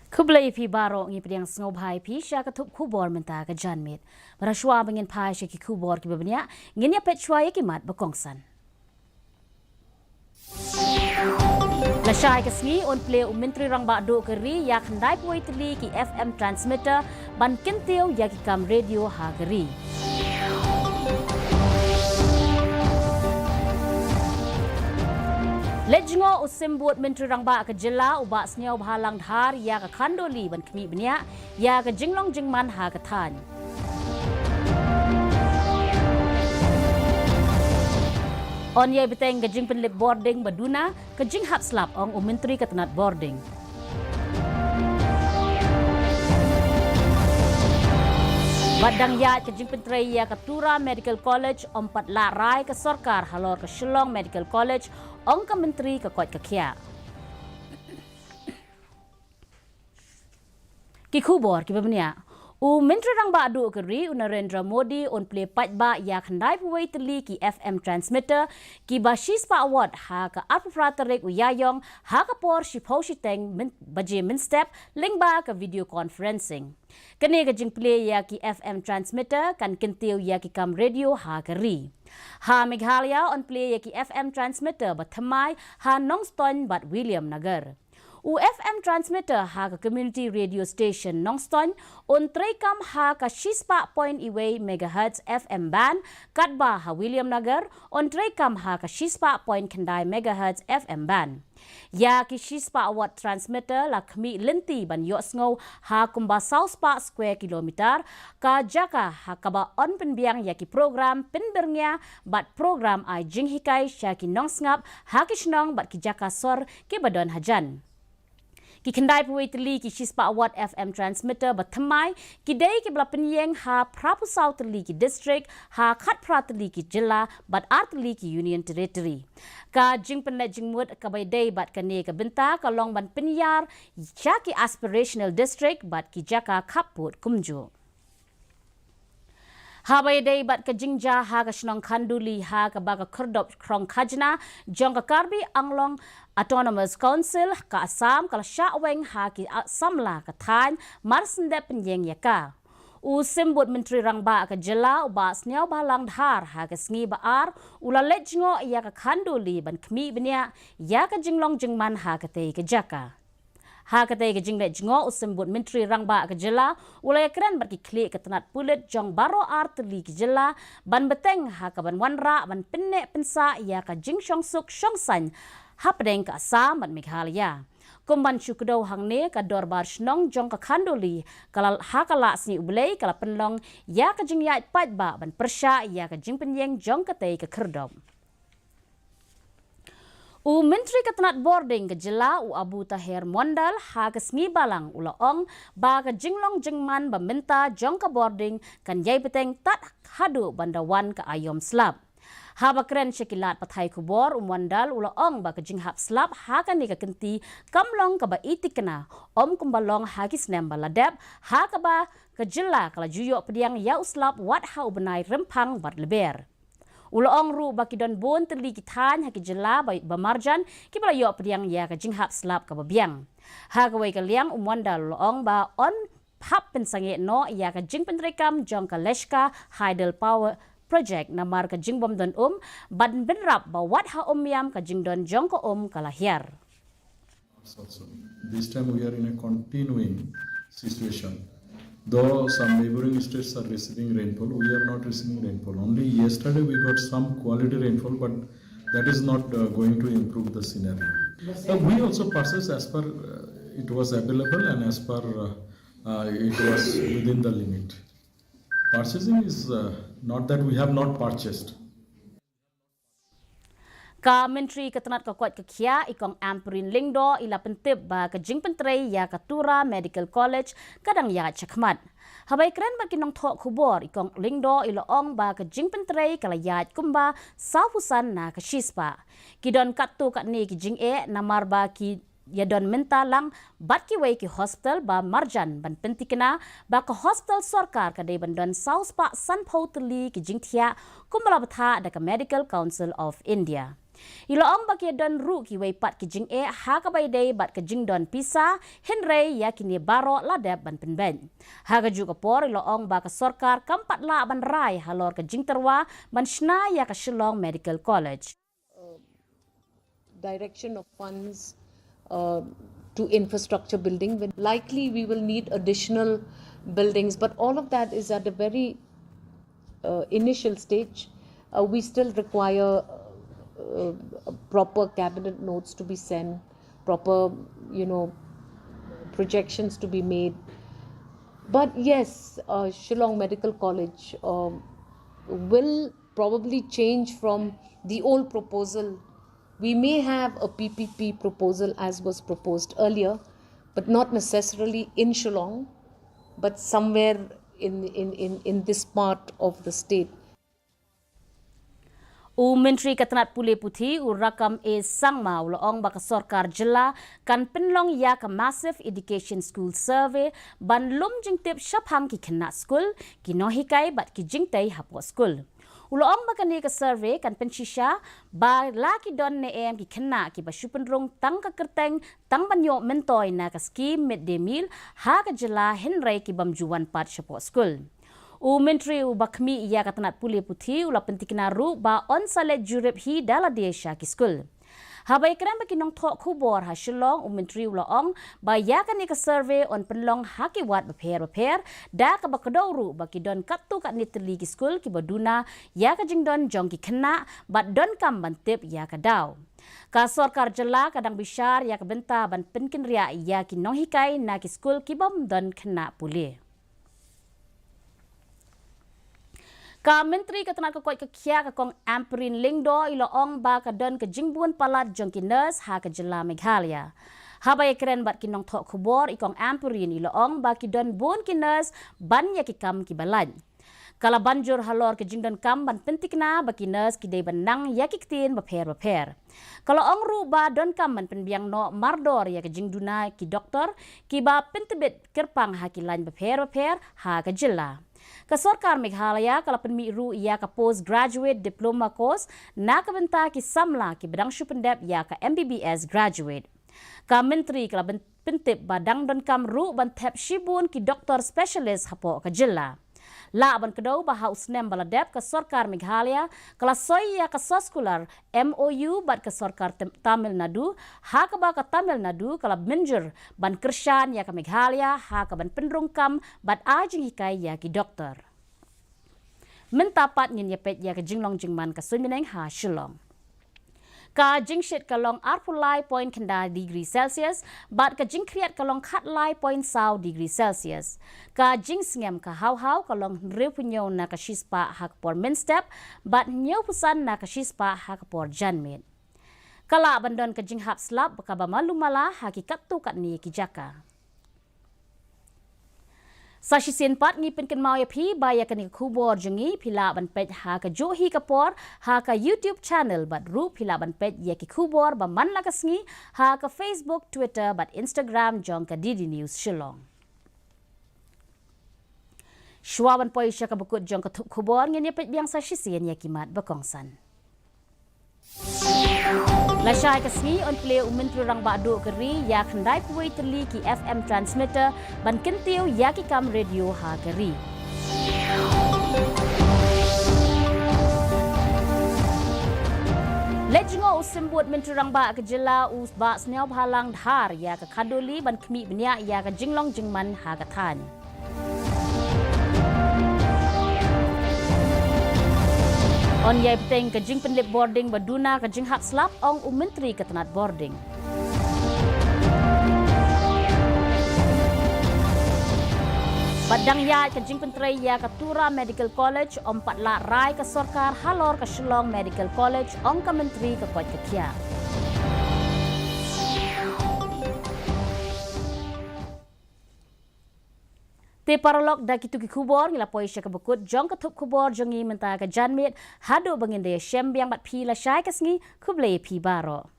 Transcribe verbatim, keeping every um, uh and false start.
Khublei phi baroh, ngi pdiang sngewbha ïa phi sha ka thup khubor mynta ka janmiet. Bad shuwa ba ngin phai sha ki khubor kiba bniah, ngin ïa peit shuwa ïa ki mat ba kongsan. Lashai ka sngi un plie u Myntri Rangbah Duh ka ri ïa khyndai phew tylli ki F M transmitter ban kyntiew ïa ki kam radio ha ka ri. Leit jngoh u Symbud Myntri Rangbah ka jylla u Bah Sniawbhalang Dhar ïa ka Khanduli ban khmih bniah ïa ka jinglong jingman ha ka thaiñ. Yn ïai bteng ka jingpynlip bording ba duna ka jinghap slap, ong u Myntri ka tnat bording. Bad dang ïaid ka jingpyntrei ïa ka Tura Medical College, ym pat lah rai ka sorkar halor ka Shillong Medical College, ong ka Myntri ka koit ka khiah. Ki khubor kiba bniah. U Myntri Rangbah Duh ka ri u Narendra Modi un plie paidbah ïa khyndai phew tylli ki F M transmitter kiba shispah watt ha ka arphew phra tarik u Ïaïong ha ka por shiphew shiteng baje mynstep lyngba ka video conferencing. Kane ka jingplie ïa ki F M transmitter kan kyntiew ïa ki kam radio ha ka ri. Ha Meghalaya yn plie ïa ki F M transmitter ba thymmai ha Nongstoiñ bad Williamnagar. U F M transmitter ha ka Community Radio Station Nongstoiñ un treikam ha ka shispah point wei megahertz F M band, katba ha Williamnagar un treikam ha ka shispah point khyndai megahertz F M band. Ïa ki shispah watt transmitter la khmih lynti ban ïohsngew ha kumba sawspah square kilometer ka jaka ha kaba yn pynbiang ïa ki program pynbyrngia bad program ai jinghikai sha ki nongsngap ha ki shnong bad ki jaka sor kiba don hajan. Ki khyndai phew tylli ki shispah watt F M transmitter ba thymmai ki dei kiba la pynïeng ha phra phew saw tylli ki district, ha khatphra tylli ki jylla bad ar tylli ki Union Territory. Ka jingpynleit jingmut kaba ïadei bad kane ka bynta ka long ban pynïar sha ki aspirational district bad ki jaka khappud kumjuh. Haba ïadei bad ka jingjia ha ka shnong Khanduli ha kaba ka khyrdop khrong khajna jong ka Karbi Anglong Autonomous Council ka Assam ka la shah weng ha ki samla ka thaiñ mar shen dep pynïeng ïa ka. U Symbud Myntri Rangbah ka jylla u Bah Sniawbhalang Dhar ha ka sngi ba ar u la leit jngoh ïa ka Khanduli ban khmih bniah ïa ka jinglong jingman ha katei ka jaka. Ha katei ka jingleit jngoh u Symbud Myntri Rangbah ka jylla u la ïakren bad ki khlieh ka tnat pulit jong baroh ar tylli ki jylla ban bteng ha kaban wanrah ban pynneh pynsah ïa ka jingshongsuk shongsaiñ hapdeng ka Assam bad Meghalaya. Kum ban shu kdew hangne ka dorbar shnong jong ka Khanduli ka la, ha ka lad sngi U Blei ka la pynlong ïa ka jingïaid paidbah ban pyrshah ïa ka jingpynïeng jong katei ka khyrdop. U Myntri ka tnat bording ka jylla u Abu Taher Mondal ha ka sngi Balang u la ong ba ka jinglong jingman ba mynta jong ka bording kan ïai bteng tad haduh ban da wan ka aïom slap. Haba kren sha ki lad pathai khubor u Mondal u la ong ba ka jinghap slap ha kane ka kynti kam long kaba i thikna, ym kumba long ha ki snem ba la dep ha kaba ka jylla ka la ju ïoh pdiang ïa u slap wat ha u bnai Rymphang bad Lber. U la ong ruh ba ki don bun tylli ki thaiñ ha ki jylla ba, ba marjan kiba la ïoh pdiang ïa ka jinghap slap kaba biang. Ha kawei ka liang u Mondal u la ong ba yn hap pynsangeh noh ïa ka jingpyntreikam jong ka Leshka Hydel Power Project namar ka jingbym don um bad bynrap ba wat ha Umiam ka jingdon jong ka um ka la hiar. Also. This time we are in a continuing situation. Though some neighboring states are receiving rainfall, we are not receiving rainfall. Only yesterday we got some quality rainfall, but that is not uh, going to improve the scenario. Uh, we also purchase as per uh, it was available and as per uh, uh, it was within the limit. Purchasing is uh, not that we have not purchased. Ka Myntri ka tnat ka koit ka khiah i Kong Ampareen Lyngdoh i la pyntip ba ka jingpyntrei ïa ka Tura Medical College ka dang ïaid shakhmat. Haba ïakren bad ki nongthoh khubor i Kong Lyngdoh i la ong ba ka jingpyntrei ka la ïaid kumba saw phew san na ka shispah. Ki don katto katne ki jingeh namar ba ki ïa don mynta lang bad kiwei ki hospital ba marjan ban pyntikna ba ka hospital sorkar ka dei ban don saw spah san phew tylli ki jingthiah kumba la bthah da ka Medical Council of India. I la ong ba ki don ruh kiwei pat ki jingeh ha kaba ïadei bad ka jingdon pisa, hynrei ïa kine baroh la dep ban pynbeit. Ha kajuh ka por i la ong ba ka sorkar kam pat lah ban rai halor ka jingtyrwa ban shna ïa ka Shillong Medical College. Direction of funds uh, to infrastructure building. When likely we will need additional buildings, but all of that is at a very uh, initial stage. Uh, we still require uh, proper cabinet notes to be sent, proper, you know, projections to be made. But yes, uh, Shillong Medical College um, will probably change from the old proposal. We may have a P P P proposal as was proposed earlier, but not necessarily in Shillong, but somewhere in, in, in, in this part of the state. U Myntri ka tnat pule puthi u Rakkam A Sangma u la ong ba ka sorkar jylla kan pynlong ïa ka Massive Education School Survey ban lum jingtip shaphang ki khynnah skul, ki nonghikai bad ki jingtei hapoh skul. U la ong ba kane ka survey kan pynshisha ba la ki don ne em ki khynnah kiba shu pynrung tang ka kyrteng tang ban ïoh myntoi na ka skim mid day meal ha ka jylla hynrei ki bym ju wan pat shapoh skul. U Myntri uba khmih ïa ka tnat pule puthi u la pyntikna ruh ba yn sa leit jurip hi da lade sha ki skul. Haba ïakren bad ki nongthoh khubor ha Shillong, u Myntri u la ong ba ïa kane ka survey yn pynlong ha ki ward bapher bapher, da kaba kdew ruh ba ki don katto katne tylli ki skul kiba duna ïa ka jingdon jong ki khynnah bad donkam ban tip ïa ka daw. Ka sorkar jylla ka dang bishar ïa ka bynta ban pynkynriah ïa ki nonghikai na ki skul ki bym don khynnah pule. Ka Myntri ka tnat ka koit ka khiah ka Kong Ampareen Lyngdoh i la ong ba ka don ka jingbun palat jong ki nurse ha ka jylla Meghalaya. Haba ïakren bad ki nongthoh khubor, i Kong Ampareen i la ong ba ki don bun ki nurse ban ïa ki kam kiba lait. Ka la ban jur halor ka jingdonkam ban pyntikna ba ki nurse ki dei ban nang ïa ki ktien bapher bapher. Ka la ong ruh ba donkam ban pynbiang noh mardor ïa ka jingduna ki doktor kiba pyntbit kyrpang ha ki lain bapher bapher ha ka jylla. Ka sorkar Meghalaya ka la pynmih ruh ïa ka Post Graduate Diploma Course na ka bynta ki samla kiba dang shu pyndep ïa ka M B B S graduate. Ka Myntri ka la pyntip ba dang donkam ruh ban thep shibun ki doktor specialist hapoh ka jylla. Lah ban kdew ba ha u snem ba la dep ka sorkar Meghalaya ka la soi ïa ka soskular M O U bad ka sorkar Tamil Nadu, ha kaba ka Tamil Nadu ka la mynjur ban kyrshan ïa ka Meghalaya ha kaban pynrung kam bad ai jinghikai ïa ki doktor. Mynta pat ngin ïa peit ïa ka jinglong jingman ka suiñ bneng ha Shillong. Ka jingshit ka long arphew lai point khyndai degree Celsius bad ka jingkhriat ka long khatlai point saw degree Celsius. Ka jingsngem ka haw haw ka long hynriewphew hynñiew na ka shispah ha ka por mynstep bad hynñiewphew san na ka shispah ha ka por janmiet. Ka lah ban don ka jinghap slap kaba malu mala ha ki katto katne ki jaka. Sa shisien pat ngi pynkynmaw ïa phi ba ïa kane ka khubor jong ngi phi lah ban peit ha kajuh hi ka por ha ka YouTube channel bad ruh phi lah ban peit ïa ki khubor ba man la ka sngi ha ka Facebook, Twitter bad Instagram jong ka D D News Shillong. Shuwa ban poi sha kaba kut jong ka thup khubor, ngin ïa peit biang sa shisien ïa ki mat ba kongsan. Lashai ka sngi yn plie u Myntri Rangbah Duh ka ri ïa khyndai phew wei tylli ki F M transmitter ban kyntiew ïa ki kam radio ha ka ri. Leit jngoh u Symbud Myntri Rangbah ka jylla u Bah Sniawbhalang Dhar ïa ka Khadoli ban khmih bniah ïa ka jinglong jingman ha ka thaiñ. Yn ïai bteng ka jingpynlip bording ba duna ka jinghap slap, ong u Myntri ka tnat bording. Bad dang ïaid ka jingpyntrei ïa ka Tura Medical College, ym pat lah rai ka sorkar halor ka Shillong Medical College, ong ka Myntri ka koit ka khiah. Te paralok, da kitu ki khubor ngi la poi sha kaba kut jong ka thup khubor jong ngi mynta ka janmiet. Haduh ba ngin da ïashem biang bad phi lashai ka sngi, khublei phi baroh.